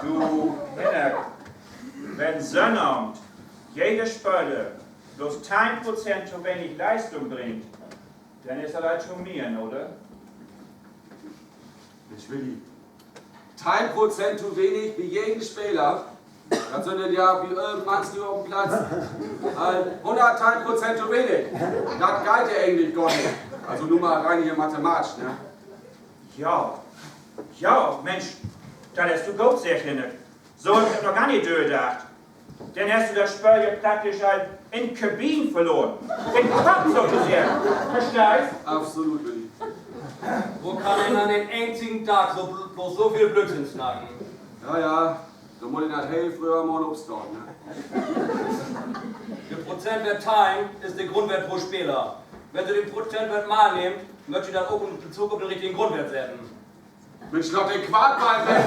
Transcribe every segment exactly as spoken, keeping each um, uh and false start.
Du, Henner, wenn Sünnavend jede Spöler bloots teihn Prozent to wenig Leistung bringt, denn is dat al to mehr, oder? Minsch, Willi, teihn Prozent to wenig bi jeden Speler? Dat sünd denn ja bi ölf Mann hier op'n Platz al hunnertteihn Prozent to wenig. Dat geiht ja egentlich gor nich. Also nu mal rein hier mathematisch, ne? Ja, ja, Minsch, dat hest du goot seggt, Hinnerk. So heff ik noch gor nich dördacht. Denn hest du dat Spööl ja praktisch al in Kabine verloren. In Kopp sotoseggen. Versteihst? Absolut, Willi. Wo kann een an den eenzigen Dag so bl-, bloots so veel Blöödsinn snacken? Ja, ja, dor mutt een halt heel fröh morgens opstahn, ne? De Prozentweert teihn is de Grundweert pro Speler. Wenn Se den Prozentweert mal nehmt, mööt Se dat ok in Bezug op den richtigen Grundweert setten. Minsch, laat den Quark mal weg.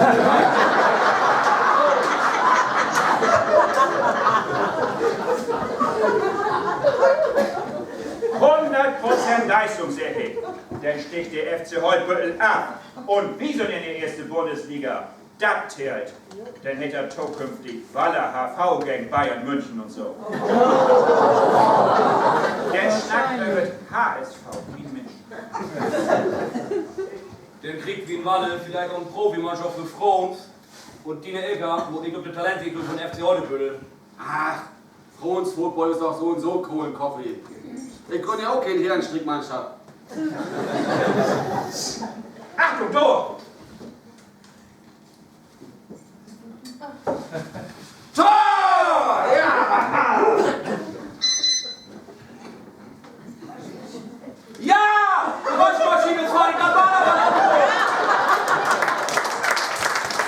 Hunnert Prozent Leistung, segg ik. Denn stiggt de F C Holtebüttel af un wi sünd in de eerste Bundesliga. Dat tellt. Denn heet dat tokünftig Waller H V gegen Bayern München un so. Denn snackt wi över H S V, mien Minsch. Denn kriegt wi in Waller villicht ok en Profimannschaft för Froons. Un diene Elkar mutt nich op de Talententwicklung von F C Holtebüttel. Ach, Froonsfootball is doch so un so Kohlenkoffee. Ik grünn ja ok keen Herrenstrickmannschaft. Achtung, dor!